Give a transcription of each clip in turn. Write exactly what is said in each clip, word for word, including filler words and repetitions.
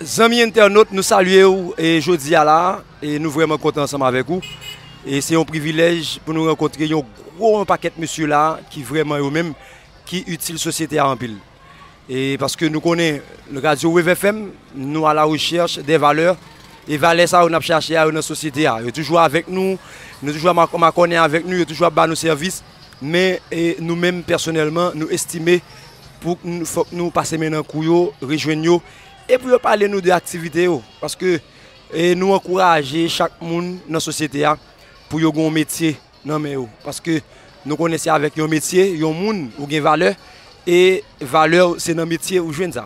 Zanmi entènot, nou salye w e jodi a la, e nou vrèman kontan ansanm avèk ou. E se yon privilèj pou nou rankontre yon gwo, yon pakèt mesye la ki vrèman yo menm ki itil sosyete a anpil. E paske nou konnen Radyo Wave F M, nou a la rechèch de valè. E valè sa yo n ap chache a yo nan sosyete a. Yo toujou avèk nou, nou toujou ap mak-, makònen avèk nou, yo toujou ap ba nou sèvis. Men e, nou menm pèsonèlman, nou estime pou n-, fòk nou pase men nan kou yo, rejwenn yo, e pou yo pale nou de aktivite yo. Paske e, nou ankouraje chak moun nan sosyete a pou yo gen yon metye nan men yo. Paske nou konnen se avèk yon metye, yon moun, ou gen valè, e valè w se nan metye ou jwenn sa.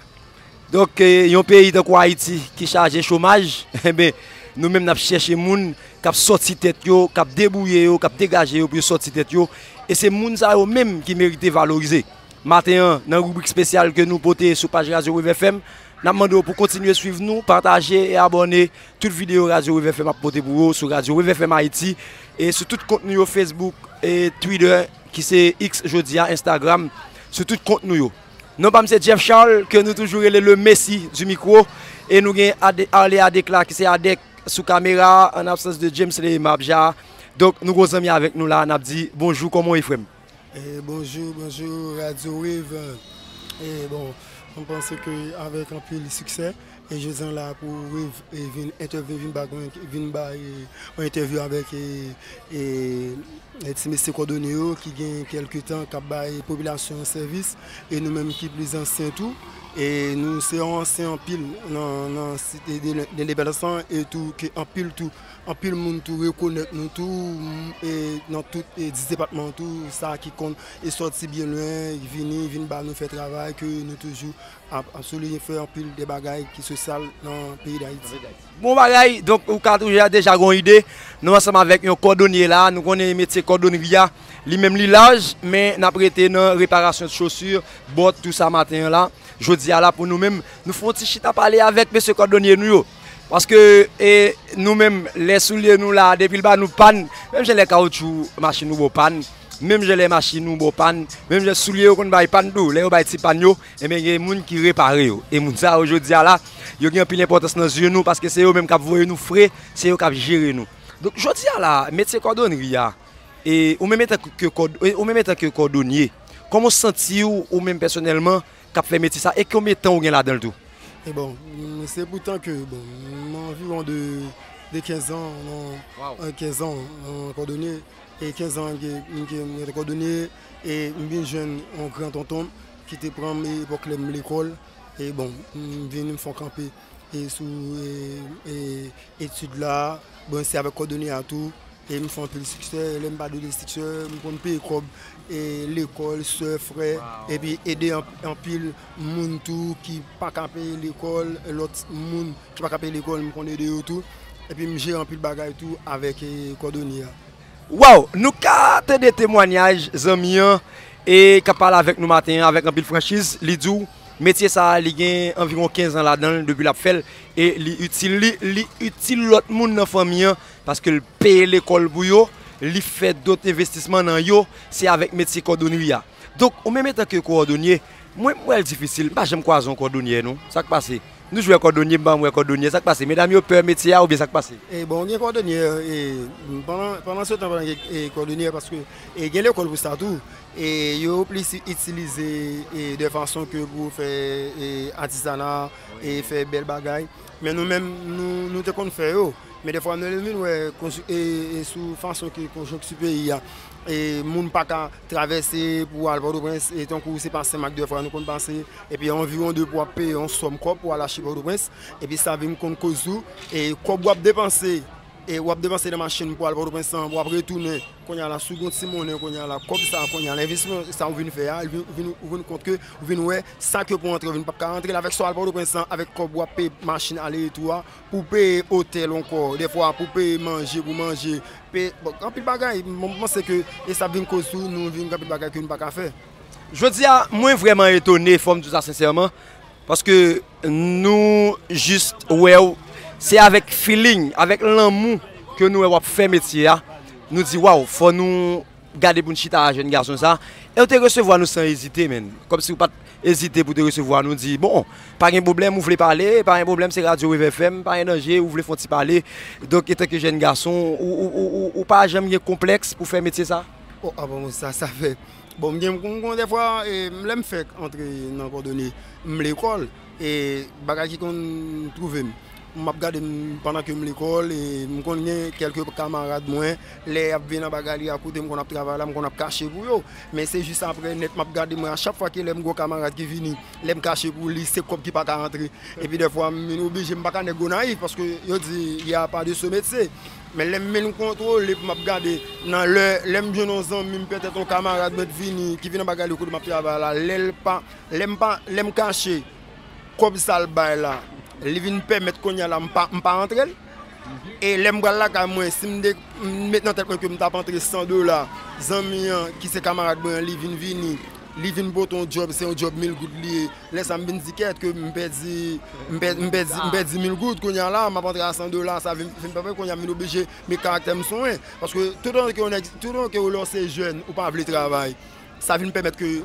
Donk, e, yon peyi tankou Ayiti ki chaje chomaj, enben, nou menm n ap chèche moun k ap sòti tèt yo, k ap debouye yo, k ap degaje yo pou yo sòti tèt yo. E se moun sa yo menm ki merite valorize. Maten an, nan ribrik espesyal ke nou pote sou paj Radyo Wave F M, n ap mande w pou kontinye swiv nou, pataje e abòne tout videyo Radyo Wave F M ap pote pou ou sou Radyo Wave F M Ayiti e sou tout kont nou yo, Facebook e Twitter, ki se X jodi a, Instagram, sou tout kont nou yo. Non pa m se Jeff Charles, ke nou toujou rele le Messi du micro, e nou gen Ade-, Arley Adek la, ki se Adek sou kamera, an absans de James Leyema Abja. Donk, nou gon zanmi avèk nou la, n ap di bonjou, kòman w ye, frè m? E, bonjou, bonjou, Radyo Wave. E, bon, mwen panse ke avèk anpil siksè, e jodi a la pou Wave, e vin entèvin, vin ba, vin bay, e, yon entèvyou avèk, e, e, e ti mesye kòdonye yo ki gen kèlke tan k ap bay popilasyon an sèvis, e nou menm ki pli ansyen tou, e nou se yon ansyen anpil nan, nan site de, de lendepandans lan, e tou ke anpil tou, anpil moun tou rekonèt nou tou, m, e nan tout, e dis depatman tou, sa ki konn e sòti byen lwen, vini, vin ba nou fè travay, ke nou toujou ap, ap souliye fè anpil de bagay ki sosyal nan peyi Dayiti. Bon bagay, donk ou ka toujou deja gon ide, nou ansanm avèk yon kòdonye la, nou konnen metye kòdonri a, li menm li laj, men n ap rete nan reparasyon de chosi, bòt, tou sa maten an la. Jodi a la pou nou menm, nou fè yon ti chita pale avèk mesye kòdonye nou yo. Paske, e, nou menm, lè soulye nou la, depi l ba nou pàn, menm jan lè kawotchou machin ou ba w pàn, menm jan lè machin ou ba w pàn, menm jan soulye yo konn bay pàn tou, lè yo bay ti pàn yo, enben gen moun ki repare yo. E moun sa yo jodi a la, yo gen anpil enpòtans nan zye nou, paske se yo menm k ap voye nou fre, se yo k ap jere nou. Donk jodi a la, metye kòdonri a, e ou menm etan ke kòd-, e ou menm etan ke kòdonye, kòman w santi w, ou menm pèsonèlman, k ap fè metye sa, e konbyen tan ou gen ladan l tou? E bon, m, se pou tan ke, bon, m anviwon de, de kenz an, nan, Waw. An kenz an, an kòdonye, e kenz an ke, ke m rete kòdonye, e m vin jwenn yon gran tonton m ki te pran m epòk lè m lekòl, e bon, m vin m fè yon kanpe, e sou, e, e, etid la, bon, se avèk kòdonye a tou, e m fè anpil siksè, lè m pa dwe siksè, m konn peye kòb, e lekòl, sè, frè, Waw. Epi ede anp-, anpil moun tou ki pa ka peye lekòl, lòt moun ki pa ka peye lekòl, m konn ede yo tou, epi m jere anpil bagay tou avèk, e, kòdonye a. Waw, nou ka tande temwanyaj zanmi an, e k ap pale avèk nou maten an avèk anpil franchiz, li di w, metye sa a, li gen anviwon kenz an ladan l depi l ap fè l, e li itil li, li itil lòt moun nan fanmi an, paske l peye lekòl pou yo, li fè dòt envestisman nan yo, se avèk metye kòdonri a. Donk, ou menm etan ke kòdonye, mwen, m wè l difisil, m pa janm kwaze yon kòdonye, non. Sa k pase? Nou jwe kòdonye, m pa wè kòdonye, sa k pase? Medam yo pè metye a oubyen sa k pase? E bon, gen kòdonye, e, pandan, pandan se tan, pandan gen, e, kòdonye, paske, e, gen lekòl pou sa tou, e, yo plis itilize, e, de fason ke pou fè, e, atizana, e, fè bèl bagay. Men nou menm, nou, nou te konn fè yo. Men defwa, nou vin wè konj-, e, e, sou fason ke konjonkti peyi a, e, moun pa ka travèse pou al Pòtoprens, e tankou se pa Senmak defwa nou konn pase, epi anviwon de pou w ap peye yon sòm kòb pou w al achte Pòtoprens, epi sa vin konn koz ou, e kòb w ap depanse, e w ap depanse nan machin pou al Pòtoprens lan, w ap retounen, kounye a la, si w gen yon ti monnen, kounye a la, kòb sa, kounye a la, envestisman sa ou vin fè a, ou vin, ou vin, ou vin kont ke, ou vin wè, sa ke pou antre, ou vin p ap ka antre l avèk sa w al Pòtoprens lan, avèk kòb w ap peye machin ale retou a, pou peye otèl ankò, defwa, pou peye manje, pou manje, peye, bon, anpil bagay, mwen, mwen panse ke, e sa vin koz tou, nou vin gen anpil bagay ke nou pa ka fè. Jodi a, mwen vrèman etone, fò m di w sa sensèman, paske nou jis wè w, se avèk feeling, avèk lanmou ke nou wè w ap fè metye a. Nou di, waw, fò nou gade pou n chita a jèn gason sa, e w te resevwa nou san ezite, menn. Kòmsi w pa t ezite pou te resevwa nou, di, bon, pa gen pwoblèm, ou vle pale, pa gen pwoblèm, se Radyo Wave F M, pa gen danje, ou vle fè yon ti pale. Donk, antanke jèn gason, ou, ou, ou, ou, ou pa janm gen konplèks pou fè metye sa? Oh, ah bon, sa, sa fè. Bon, m gen, m konn dèfwa, e, lè m fèk antre nan kòdone, m lekòl, e bagay ki konn twouve m. M ap gade m pandan ke m lekòl, e m konn gen kèlke kamarad mwen, lè y ap vin anba galeri a kote m konn ap travay la, m konn ap kache pou yo. Men se jis apre nèt m ap gade mwen, a chak fwa ke lè m gen yon kamarad ki vini, lè m kache pou li, se kòb ki pa ka antre. Epi dèfwa m vin oblije, m pa ka nèg gwo nayif, paske yo di, y a pas de sot métier. Men lè m vin kontwole, m ap gade, nan lè, lè m jwenn yon zanmi m, petèt yon kamarad mwen t vini, ki vin anba galeri kote m ap travay la, lè l pa, lè m pa, lè m kache, kòb sa l bay la, li vin pèmèt kounye a la, m pa, m pa antre l. E lè m pral lakay mwen, si m de, m met nan tèt mwen ke m t ap antre san dola, zanmi an, ki se kamarad mwen an, li vin vini, li vin pote yon djòb, se yon djòb mil goud li ye. Lè sa m vin di kèt ke m pèdi, m pè-, m pèdi, m pèdi mil goud, kounye a la, m ap antre a san dola, sa vin, vin pèmèt kounye a m vin oblije met karaktè m swen. Paske toutan ke yon nèg, toutan ke lè w se jèn, ou pa vle travay, sa vin pèmèt ke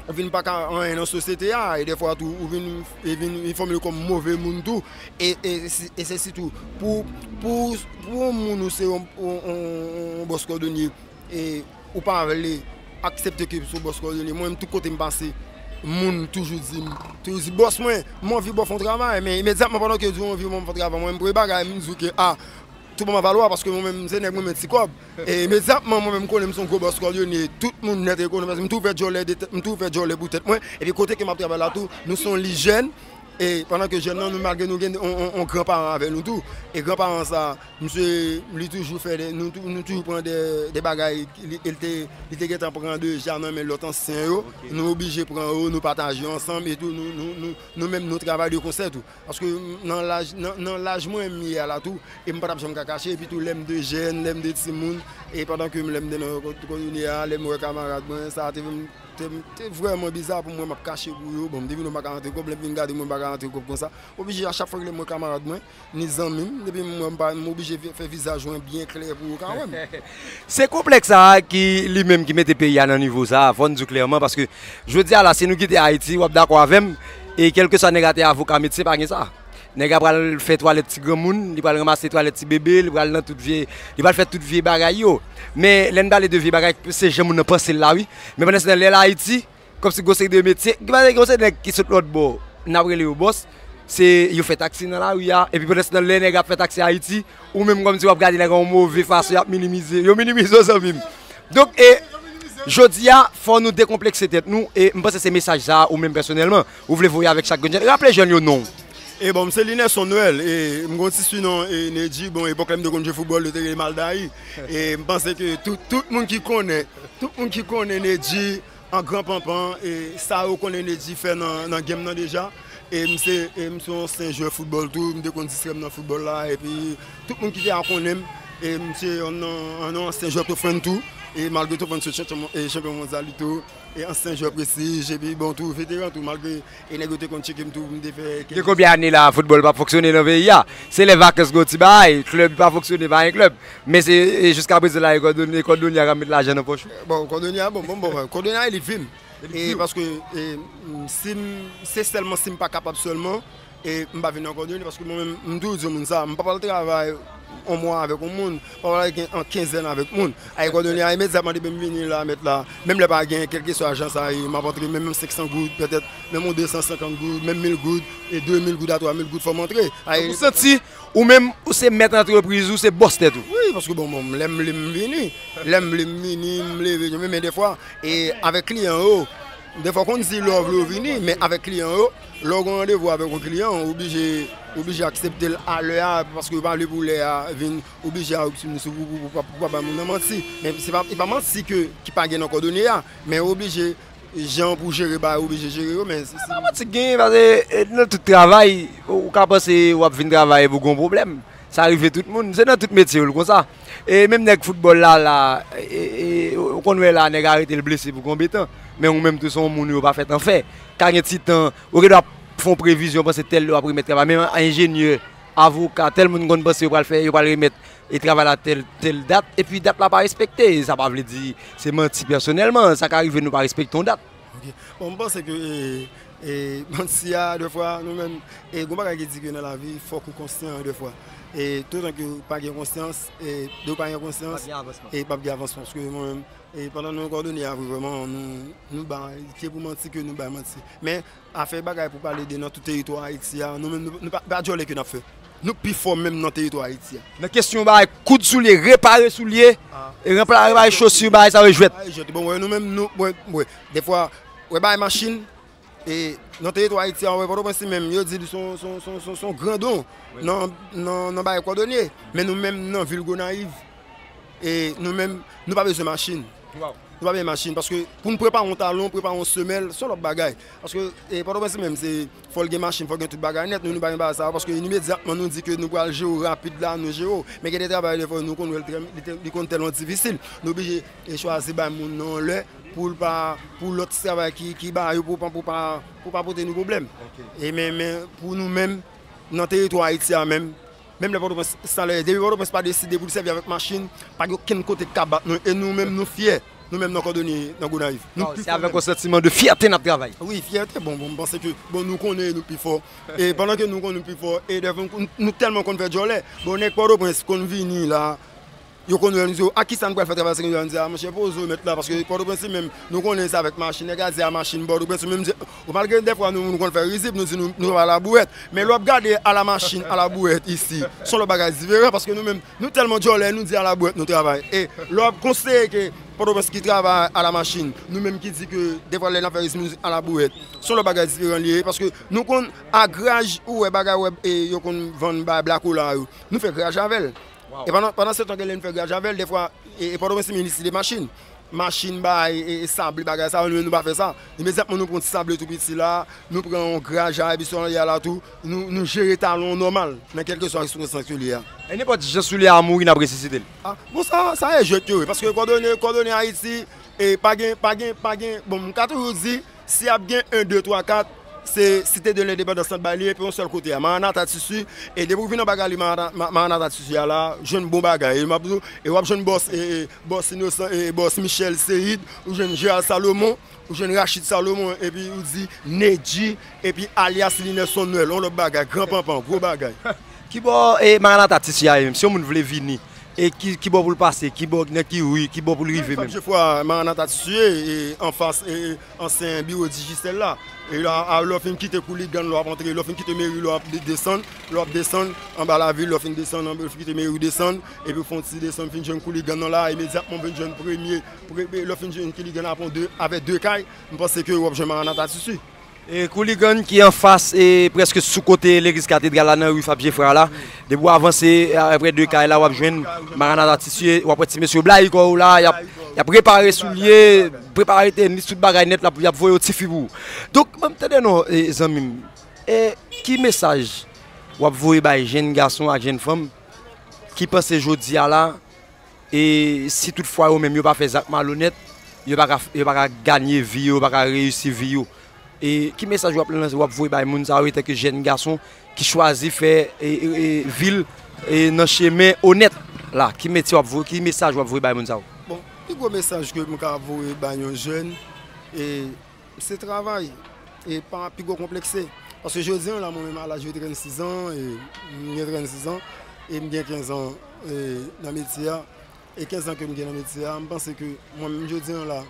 ou vin pa ka anyen nan sosyete a, e dèfwa tou, ou vin, e vin, vin fòme kòm move moun tou, e, e, e se sitou, pou, pou, pou yon moun ou se yon, yon, yon, yon bòs kòdonye, e ou pa vle aksepte ke se yon bòs kòdonye. Mwen menm, tout kote m pase, moun toujou di m, toujou di, bòs mwen, m anvi ba w fè yon travay, men imedyatman pandan ke yo di yo anvi ba m fè yon travay, mwen menm, premye bagay, m di w ke, a, tou ban m avalwa, paske mwen menm, se nèg mwen, men ti kòb. E imedyatman, mwen menm, m konnen m se yon gwo bòs kòdonye, tout moun nèt rekonèt, paske m toujou fè djòlè de tèt, m toujou fè djòlè pou tèt mwen, epi kote ke m ap travay la tou, nou se yon lijèn, e pandan ke jèn nan, nou, malgre nou gen yon, yon, yon granparan avè nou tou, e granparan sa, misye, li toujou fè de, nou tou-, nou toujou pran de, de bagay, li, li te, li te gentan pran deja nan men lòt ansyen yo, nou oblije pran yo, nou pataje yo ansanm, e tou, nou, nou, nou, nou menm, nou travay de konsè tou. Paske nan laj, nan, nan laj mwen m ye a la tou, e m pa t ap janm ka kache, epi tou lè m te jèn, lè m te timoun, e pandan ke m, lè m te nan kò-, kòdonye a, lè m wè kamarad mwen, sa te, te, te vrèman biza pou mwen, m ap kache pou yo, bon, m te vin m pa ka rantre kòb, lè m vin gade mwen m pa ka rantre kòb konsa, oblije a chak fwa ke lè m wè kamarad mwen, ni zanmi m, depi m wè m pa, m oblije vi-, fè vizaj mwen byen klè pou yo ka wè m. Se konplèks sa a ki li menm ki mete peyi a nan nivo sa a, fò n di w klèman, paske jodi a la, si nou kite Ayiti, w ap dakò avè m, e kèlkeswa nèg la te avoka, medsen, pa gen sa. Nèg la pral fè twalèt ti granmoun, li pral ranmase twalèt ti bebe, li pral nan tout vye, li pral fè tout vye bagay yo. Men lè n pale de vye bagay, se jan moun nan panse l la, wi. Men pandan se tan, lè l Ayiti, kòmsi gwo seri de metye, gen, gen seri nèg ki sot lòt bò, n ap rele yo bòs, se yo fè taksi nan lari a, epi pandan se tan, lè nèg ap fè taksi Ayiti, ou menm kòmsi w ap gade nèg an yon move fason, y ap minimize, yo minimize w, zanmi m. Donk, e, jodi a, fò nou dekonplekse tèt nou, e m panse se mesaj sa a, ou menm pèsonèlman, ou vle voye avèk chak grenn jèn. Raple jèn yo non w. E bon, m se Linerson Noël, e m gen yon ti sinon, e, Nedji, bon, epòk lè m te konn jwe foutbòl, yo te rele m Aldaï. E m panse ke tout, tout moun ki konnen, tout moun ki konnen Nedji, an gran panpan, e sa yo konnen Nedji fè nan, nan game nan deja. E m se, e m se yon ansyen jwè foutbòl tou, m te konn distrè m nan foutbòl la, epi tout moun ki te a konnen m, e m se yon, yon ansyen jwè Tofrèn tou, e malgre Tofrèn se chanpyon, e chanpyon mondyal li tou, e ansyen jwè Prestij, epi bon tou, veteran tou, malgre e nèg yo te konn tcheke m tou, m te fè Gen konbyen ane la foutbòl p ap fonksyone nan peyi a? Se lè vakans gen yon ti bagay, klèb pa fonksyone, pa gen klèb. Men se, e jiska prezan la, e kòdone, kòdone a ka met lajan nan pòch ou. Bon, kòdone a, bon, bon, bon, kòdone a, li vi m. E paske, e, m, si m, se sèlman si m pa kapab sèlman, e m pa vin nan kòdone, paske mwen menm, m toujou di moun sa, m pa pral travay yon mwa avèk yon moun, pa pral gen an kenzèn avèk moun. Ay kòdone a, imedyatman depi m vini la, mèt la, menm lè pa gen kèlkeswa jan sa ye, m ap antre menm, menm senk san goud, petèt, menm yon de san senkant goud, menm mil goud, e de mil goud a twa mil goud, fò m antre. Ay, Donk, ou santi, ou menm, ou se mèt antrepriz, ou se bòs tèt ou. Wi, paske bon, bon, lè m vle m vini, lè m vle m vini, m leve, men, men defwa, e avèk kliyan yo, defwa w konn di lè w vle w vini, men avèk kliyan yo, lè w gen randevou avèk yon kliyan, ou oblije, ou oblije aksepte l a lè a, paske yo pa vle pou lè a vin oblije a optimist pou, pou, pou, pou, pou pa bay moun nan manti. Men se pa, e pa manti ke, ki pa gen nan kòdone a, men ou oblije, jan pou jere bagay, ou oblije jere yo, men si, si. Nan manti gen, paske, e, nan tout travay, ou, ou ka panse w ap vin travay pou gon pwoblèm. Sa rive tout moun. Se nan tout metye yo l konsa. E menm nèg foutbòl la, la, e, e, ou konn wè la, nèg arete l blese pou konbyen tan. Men ou menm tou se yon moun yo pa fèt an fè. Ka gen ti tan, ou gen dwa fè yon previzyon, panse tèl lè w ap remèt travay. Men enjenyè, Avoka, tèl moun konn panse yo pral fè, yo pral remèt e travay la tèl, tèl dat, epi dat la pa respekte. Sa pa vle di se manti pèsonèlman, sa ka rive nou pa respekte yon dat. Ok. Bon, m panse ke e, e, manti a, defwa, nou menm, e, gon bagay ki di ke nan lavi, fòk ou konsyan, defwa. E, toutan ke w pa gen konsyans, e, de w pa gen konsyans, e p ap gen avansman. Paske mwen menm, e, pandan nou kòdone a, vre, vrèman, nou, nou bay, se pou manti ke nou bay manti. Men, afè bagay pou pale de nan tout teritwa Ayiti a, nou menm, nou, nou pa, pa djòlè ke n ap fè. Nou pi fò menm nan teritwa Ayiti a. Nan kesyon bagay koud soulye, repare soulye, e ranpla-, repare chosi, bagay sa yo jwèt. Repare jwèt. Bon, wè, nou menm, nou, wè, wè, defwa, wè, bagay machin, e nan teritwa Ayiti a, wè, Pòtoprens li menm, yo di li se yon, se yon, se yon, se yon, se yon grandon nan, nan, nan bagay kòdone. Men nou menm, nan vil Gonayiv, e nou menm, nou pa bezwen machin. Nou pa bezwen machin, paske pou n prepare yon talon, prepare yon semèl, se yon lòt bagay. Paske, e, Pòtoprens menm, se, fò l gen machin, fò l gen tout bagay nèt. Nou, nou pa gen bagay sa yo, paske imedyatman nou di ke nou pral jere w rapid la, nou jere w. Men gen de travay, defwa, nou konn wè l trè, li te, li konn tèlman difisil. Nou oblije, e, chwazi bay moun nan yon lè pou l pa, pou lòt travay ki, ki ba yo, pou pa, pou pa, pou pa pote nou pwoblèm. E men, men, pou nou menm, nan teritwa Ayiti a menm, menm lè Pòtoprens, sa lè, depi Pòtoprens pa deside pou l sèvi avèk machin, pa gen okenn kote k ka bat nou. E nou menm, nou fyè. Nou menm nan kòdone nan Gonayiv. Nou pi fò menm. Se avèk yon santiman de fyète n ap travay. Wi, fyète. Bon, bon, m panse ke, bon, nou konnen nou pi fò. E pandan ke nou konnen nou pi fò, e defwa, nou, nou tèlman konn fè djòlè. Bon, nèg Pòtoprens konn vini la, yo konn wè nou di, "A kisa nou pral fè travay sa?" Nou di, "A, monchè, poze w mèt la," paske Pòtoprens li menm, nou konnen se avèk machin, nèg a di a machin, Pòtoprens, ou menm di, ou malgre defwa nou, nou konn fè rizib, nou di nou, nou travay alabouwèt. Men lè w ap gade alamachen, alabouwèt isi, se yon lòt bagay diferan, paske nou menm, nou tèlman djòlè, nou di alabouwèt nou travay. E lè w ap konseye ke Pòtoprens ki travay alamachin, nou menm ki di ke defwa lè n ap fè rizib nou di alabouwèt, se yon lòt bagay diferan li ye, paske nou konn agraj ou wè bagay wè, e yo konn vann bay blakola yo. Nou fè graj avè l. E pandan, pandan se tan ke lè n fè graj avè l, defwa, e, e Pòtoprens li menm li si de machin. Machin bay, e, e sable bagay sa yo, nou menm nou pa fè sa. Imedyatman nou pran ti sable tou piti la, nou pran yon graj a, epi sou yon yal la tou, nou, nou jere talon nòmal, nan kèlkeswa sikonstans ke li ye a. E nenpòt jan soulye a mouri, n ap resisite l. A, bon, sa, sa e jwèt yo ye, paske kòdone, kòdone Ayiti, e pa gen, pa gen, pa gen, bon, m ka toujou di, si ap gen en, de, twa, kat, se Site de Lendepandans nan bay li, epi yon sèl kote a, Maranata Tisi, e depi w vin anba gali Marana-, Ma-, Maranata Tisi a la, jwenn bon bagay, e m ap di w, e w ap jwenn bòs, e, e, bòs Inosan, e, bòs Michel Seid, ou jwenn Gérald Salomon, ou jwenn Rachid Salomon, epi ou di Nedji, epi alyas Linelson Noël, yon lòt bagay, gran panpan, gwo bagay. Kibò, e, Maranata Tisi a ye menm, si yon moun vle vini, e ki, kibò pou l pase, kibò, nan ki ri, kibò pou l rive menm? Fab Jefwa, Maranata Tisi ye, e, anfas, e, e, ansyen biwo Digicel la. E la, a, lè w fin kite Kouligann, lè w ap antre, lè w fin kite meri, lè w ap de-, desann, lè w ap desann anba lavil, lè w fin desann, anba, lè w fin kite meri, w desann, epi w fè yon ti desann, fin jwenn Kouligann nan la, imedyatman w vin jwenn premye, pre-, lè w fin jwenn Kouligann apre de, avè de kay, m panse ke w ap jwenn Maranata Tisi. E Kouligann ki anfas, e prèske sou kote legliz katedral la, nan ri Fab Jefra la. Depi w avanse, e, apre de kay la, w ap jwenn Maranata Tisi, w ap wè ti mesye yo blayi kò yo la, y ap, y ap repare soulye, prepare tenis, tout bagay nèt, l ap, y ap voye yo tifi pou ou. Donk, ban m tande non, e, zanmi m. E ki mesaj w ap voye bay jèn gason ak jèn fanm ki panse jodi a la, e si toutfwa yo menm yo pa fè zak malonèt, yo pa ka, yo pa ka ganye vi yo, yo pa ka reyisi vi yo? E ki mesaj w ap lanse, w ap voye bay moun sa yo, etanke jèn gason ki chwazi fè, e, e, e, vi l, e, nan chemen onèt la? Ki metye w ap voye, ki mesaj w ap voye bay moun sa yo? Bon, pi gwo mesaj ke m ka voye bay yon jèn, e, se travay, e pa pi gwo konplekse. Paske jodi an la, mwen menm, a laj de trannsis an, e m gen trannsis an, e m gen kenz an, e nan metye a, e kenz an ke m gen nan metye a, m panse ke mwen menm jodi an la,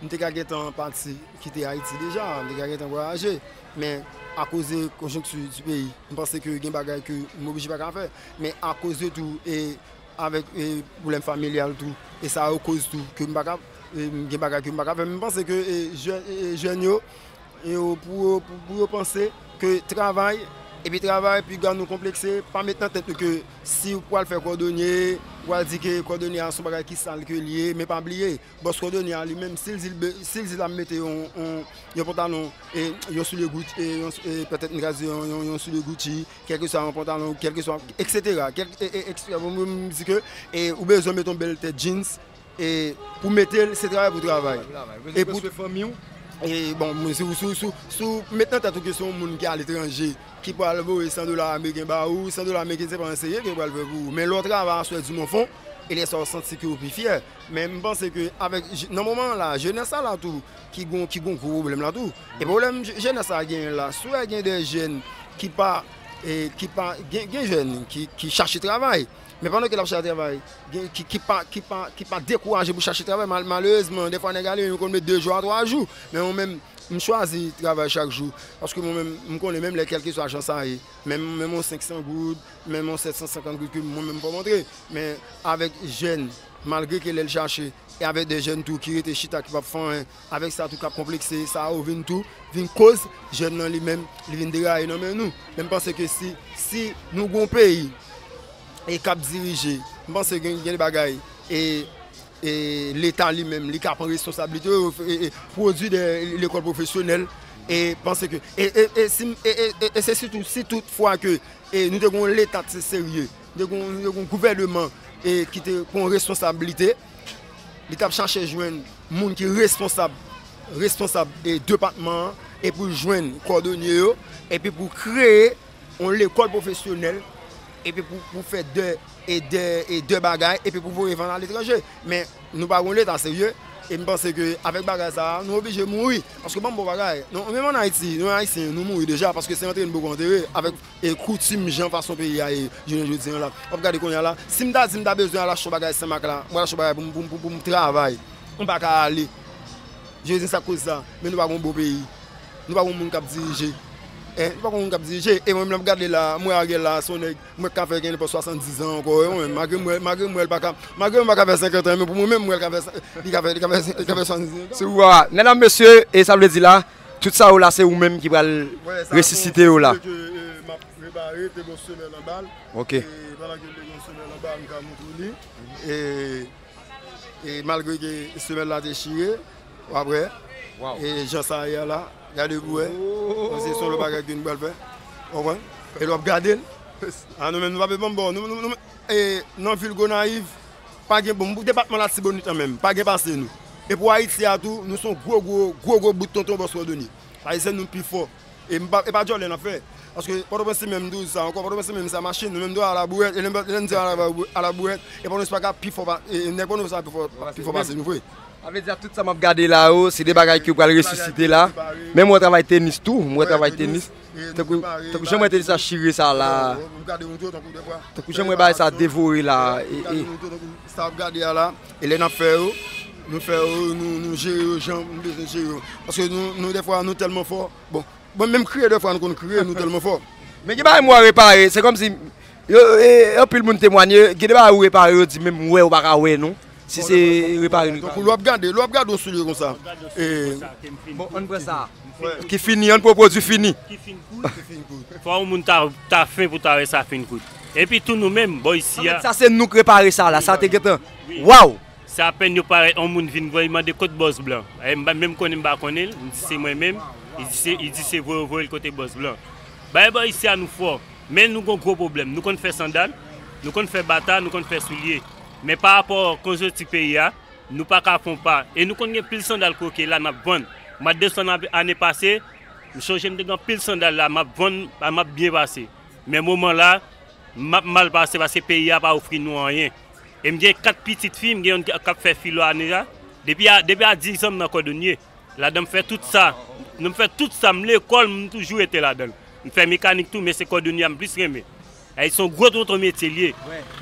m te ka gentan pati kite Ayiti deja, m te ka gentan vwayaje, men akoz de konjonkti di peyi, m panse ke gen bagay ke m oblije pa ka fè, men akoz de tou, e avèk, e, pwoblèm familyal tou. E sa yo koz tou ke m pa ka, e, m gen bagay ke m pa ka fè. Men m panse ke, e, jè-, e, jèn yo, e, yo, pou yo, pou, pou yo panse ke travay, epi travay, piga nou konplekse, pa met nan tèt nou ke si w pral fè kòdonye, w pral di ke kòdonye a se yon bagay ki sal ke l ye, men pa bliye, bòs kòdonye a li menm, si l di l be-, si l di l ap mete yon, yon, yon pantalon, e, yon soulye Gucci, e, yon, e, petèt m ka di yon, yon, yon soulye Gucci, kèlkeswa yon pantalon, kèlkeswa, et cetera. Kèl-, e, e, et cetera. Bon, mwen, m di ke, e, ou bezwen met yon bèl tèt jeans, e, pou mete l, se travay pou travay. E pou fanmi w. E bon, si w, si w, si w, si w met nan tèt ou ke se yon moun ki aletranje, ki pral voye san dola ameriken ba ou, san dola ameriken se pa yon serye ke yo pral fè pou ou. Men lè w travay aswè di mwen fon, e lè sa w santi ke w pi fyè. Men m panse ke avèk, nan moman an la, jenès sa la tou, ki gon, ki gon gwo pwoblèm la tou. E pwoblèm je- jenès sa genyen la, si w wè gen de jèn ki pa, e, ki pa, gen, gen jèn ki, ki chache travay. Men pandan ke l ap chache travay, gen, ki, ki pa, ki pa, ki pa dekouraje pou chache travay, mal- malerezman, defwa nèg ale, yo konn met de jou a twa jou. Men mwen menm, m chwazi travay chak jou. Paske mwen menm, m konnen menm lè kèlkeswa jan sa ye, menm, menm yon senk san goud, menm yon sèt san senkant goud ke mwen menm fò m antre. Men avèk jèn, malgre ke lè l chache, e avèk de jèn tou ki rete chita, ki p ap fè anyen, avèk sa tou k ap konplekse, sa yo vin tou, vin koz jèn nan li menm, li vin deraye nan men nou. Men m panse ke si, si nou gon peyi, e k ap dirije, m panse gen, gen de bagay, e, e Leta li menm, li ka pran responsablite yo, e, e pwodui de lekòl pwofesyonèl, e panse ke, e, e, e, si, e, e, e, e se sitou, si tout fwa ke, e nou te gon Leta ki te serye, nou te gon, nou te gon gouvèneman, e ki te pran responsablite, li t ap chache jwenn moun ki responsab, responsab, e depatman an, e pou jwenn kòdonye yo, epi pou kreye yon lekòl pwofesyonèl, epi pou, pou fè de, e de, e de bagay, epi pou voye vann aletranje. Men nou pa gon Leta serye, e m panse ke avèk bagay sa a, nou oblije mouri. Paske ban m bon bagay. Non, menm ann Ayiti, nou Ayisyen, nou mouri deja, paske se antere n poko antere, avèk e koutim jan fason peyi a ye jounen jodi an la. W ap gade kounye a la, si m ta di m ta bezwen al achte yon bagay Senmak la, mwen al achte yon bagay pou m, pou m, pou m, pou m travay. M pa ka ale. Je di sa k koz sa, men nou pa gon bon peyi. Nou pa gon moun k ap dirije. Hein, nou pa gon moun k ap dirije. E mwen menm l ap gade la, m wè Ariel la, se yon nèg, m wè k ka fè gen nenpòt swasanndiz an ankò, wi, mwen menm. Malgre m wè, malgre m wè l pa ka, malgre m pa ka fè senkant an, men pou mwen menm, m wè l ka fè, li ka fè, li ka fè, li ka fè swasanndiz an. Si w wè, medam, mesye, e sa vle di la, tout sa yo la, se ou menm ki pral resisite yo la. Wè, sa se yon sijè ke, e, m ap repare, te gen yon semèl anba l. Ok. E pandan ke l te gen yon semèl anba l, m ka montre w li. E, e malgre ke semèl la te chire, w ap wè. Waw. E jan sa ye a la, gade pou wè. Oh. Paske se yon lòt bagay ke nou pral fè. W konprann? E lè w ap gade l, a nou menm nou pa bezwen bon, nou, nou, nou, e nan vil Gonayiv, pa gen, bon, pou depatman Latibonit an menm, pa gen pase nou. E pou Ayiti a tou, nou se yon gwo, gwo, gwo, gwo bout tonton bòs kòdonye. Ayisyen nou pi fò. E m pa, e pa djòlè n ap fè. Paske Pòtoprens se menm tou sa ankò, Pòtoprens se menm sa machin, nou menm tou a la bourèt, e lè m, lè m di a la, a la bourèt, e Pòtoprens pa ka pi fò pa, e, e nèg Pòtoprens sa pi fò, pi fò pase nou vre. Sa vle di a tout sa m ap gade la yo, se de bagay ki pral resisite la. Men m wè w travay tenis tou, m wè w travay tenis. Tankou, tankou jan m wè tenis la chire sa la. Tankou jan m wè bagay sa devore la. E, e. Sa w ap gade a la, e lè n ap fè yo, nou fè yo, nou, nou jere yo jan nou bezwen jere yo. Paske nou, nou dèfwa, nou tèlman fò. Bon, bon, menm kriye dèfwa nou konn kriye, nou tèlman fò. Men gen bagay m wè w repare, se kòmsi, yo, e, anpil moun temwanye, gen de bagay ou repare, yo di menm wè ou pa ka wè non. Si se repare nou. Donk, lè w ap gade, lè w ap gade yon soulye konsa. E, bon, ann pran sa. Ki fini, ann pran pwodui fini. Fò yon moun ta, ta fen pou ta wè sa fin kout. Epi tou nou menm, bò isi a. Sa se nou k repare sa la, sa te gentan. Waw! Se apèn yo parèt, yon moun vin vre, li mande kot bòs blan. E m pa menm konnen, m pa konnen l, m di se mwen menm. Li di se, li di se voye, voye l kote bòs blan. Bay bò isi a nou fò. Men nou gon gwo pwoblèm. Nou konn fè sandal, nou konn fè bata, nou konn fè soulye. Men pa rapò konjonkti peyi a, nou pa ka fè yon pa. E nou konn gen pil sandal kwoke la n ap vann. Mwa desanm ane pase, m chonje m te gen anpil sandal la, m ap vann, m ap byen pase. Men moman la, m ap mal pase paske peyi a pa ofri nou anyen. E m gen kat pitit fi, m gen youn k ap fè filo ane a. Depi a, depi a diz an m nan kòdonye. Ladan m fè tout sa. M fè tout sa, m lekòl, m toujou rete ladan l. M fè mekanik tou, men se kòdonye a m plis renmen. E se yon gwo tonton metye l ye.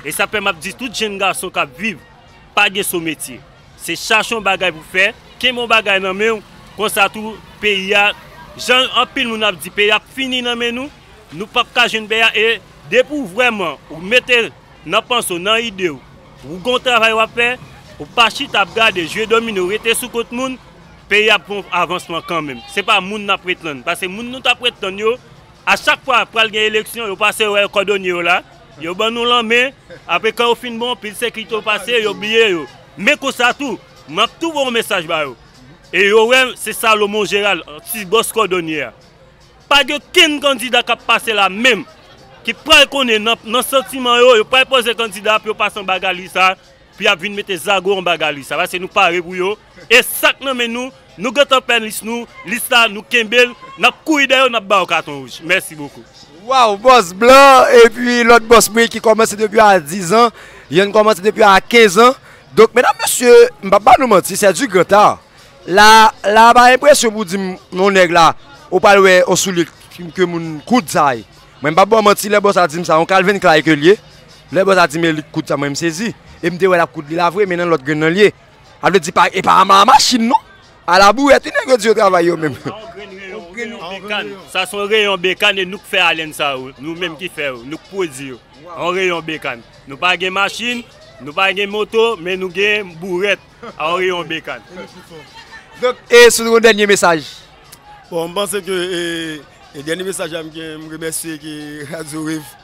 E sa fè m ap di tout jèn gason k ap viv, pa gen sou metye. Se chache yon bagay pou fè, kenbe yon bagay nan men w, konsa tou peyi a, jan anpil moun ap di, peyi a ap fini nan men nou, nou p ap ka jwenn peyi a, e depi w vrèman, ou mete nan panse w, nan ide w, ou gon travay w ap fè, ou pa chita ap gade, jwe domino, rete sou kont moun, peyi a ap fè yon avansman kanmenm. Se pa moun n ap ret tann, paske moun nou t ap ret tann yo, a chak fwa pral gen eleksyon, yo pase wè kòdonye yo la, yo ban nou lanmen, apre kan yo fin bon, pil sekirite yo pase, yo bliye yo. Men konsa tou, m ap tou voye yon mesaj ba yo. E yo wè se Salomon Gérald, ti bòs kòdonye a. Pa gen okenn kandida k ap pase la menm, ki pral konnen nan, nan santiman yo, yo pral poze kandida pou yo pase anba gali sa, pou y ap vin mete zago anba gali sa, paske nou pare pou yo. E sa k nan men nou, Nou gentan fè lis nou, lis la nou kenbe l, n ap kouri dèyè w, n ap ba w katon wouj. Mèsi bokou. Waw, bòs blan, epi lòt bòs mwen ki kòmanse depi a diz an, yonn kòmanse depi a kenz an. Donk, medam, mesye, m p ap ba nou manti, c'est du grand art. La, la pa enpresyon pou di m yon nèg la, ou pral wè yon soulye ke moun koud sa ye. Mwen m p ap ba w manti, lè bòs la di m sa, yon Calvin Klein ke l ye. Lè bòs la di m e li k koud sa, mwen m sezi. E m te wè l ap koud li la vre, men nan lòt grenn nan l ye. A vle di pa, e pa a machin non. A la bourèt wi nèg yo di yo travay yo menm. Sa yon grenn reyon, reyon bekàn. Sa se yon reyon bekàn e nou k fè alèn sa yo. Nou menm ki fè yo. Nou k pwodui yo. Yon reyon bekàn. Nou pa gen machin, nou pa gen moto, men nou gen bourèt. A yon reyon bekàn. Donk, e sou yon dènye mesaj. Bon, m panse ke e, e dènye mesaj la m gen, m remèsye ke Radio Rev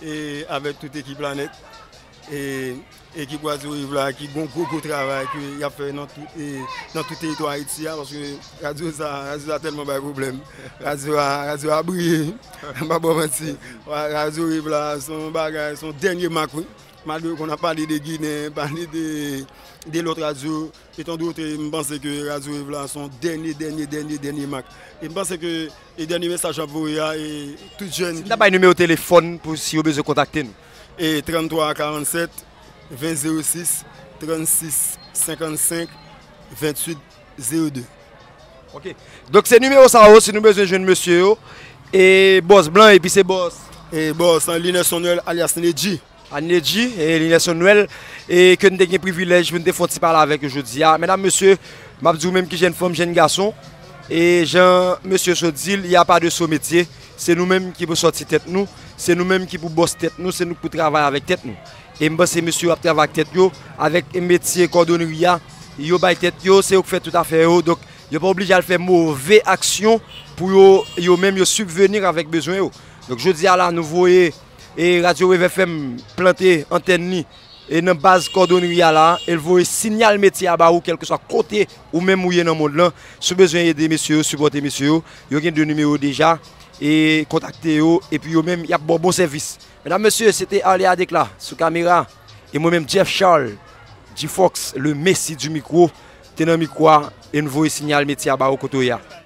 e avèk tout ekip la nèt. E ekip Radio Rev la ki gon gwo gwo travay ke y ap fè nan tout e, nan tout teritwa Ayiti a, paske radyo sa, radyo sa tèlman bay pwoblèm. Radyo a, radyo a briye. M pa ba w manti. Radyo Rev la se yon bagay, se yon dènye mak wi. Malgre kon ap pale de Ginen, pale de de lòt radyo, etan dote m panse ke Radyo Rev la se yon dènye dènye dènye dènye mak. E m panse ke e dènye mesaj m ap voye a, e tout jèn. Si n ta bay nimewo telefòn pou si yo bezwen kontakte nou. E tranntwa karannsèt ven zewo sis, trannsis senkannsenk, venntuit zewo de. Ok. Donk se nimewo sa yo si nou bezwen jwenn mesye yo. E bòs blan epi se bòs. E bòs Linèson Nwèl alyas Nedji. Ann Nedji e Linèson Nwèl e ke n te gen privilèj pou n te fè yon ti pale avèk yo jodi a. Medam, mesye, m ap di w menm ki jèn fanm, jèn gason, e jan mesye sot di l, y a pa de so metye. Se nou menm ki pou sòti tèt nou, se nou menm ki pou bòs tèt nou, se nou k pou travay avèk tèt nou. E m panse mesye yo ap travay ak tèt yo, avèk metye kòdonri a, yo bay tèt yo, se yo k fè tout afè yo. Donk, yo pa oblije al fè move aksyon pou yo, yo menm yo sibveni avèk bezwen yo. Donk, jodi a la, nou voye e Radyo Rev FM plante antèn li e nan baz kòdonri a la, e l voye siyal metye a ba ou, kèlkeswa kote ou menm ou ye nan mond lan. Si w bezwen ede mesye yo, sipòte mesye yo, yo gen de nimewo deja, e kontakte yo, epi yo menm, y ap ba w bon sèvis. Medam, mesye, se te Arly Adek la, sou kamera, e mwen menm, Jeff Charles, G-Fox, le Messi du micro, te nan mikwo a, e n voye siyal metye a ba ou kote w ye a.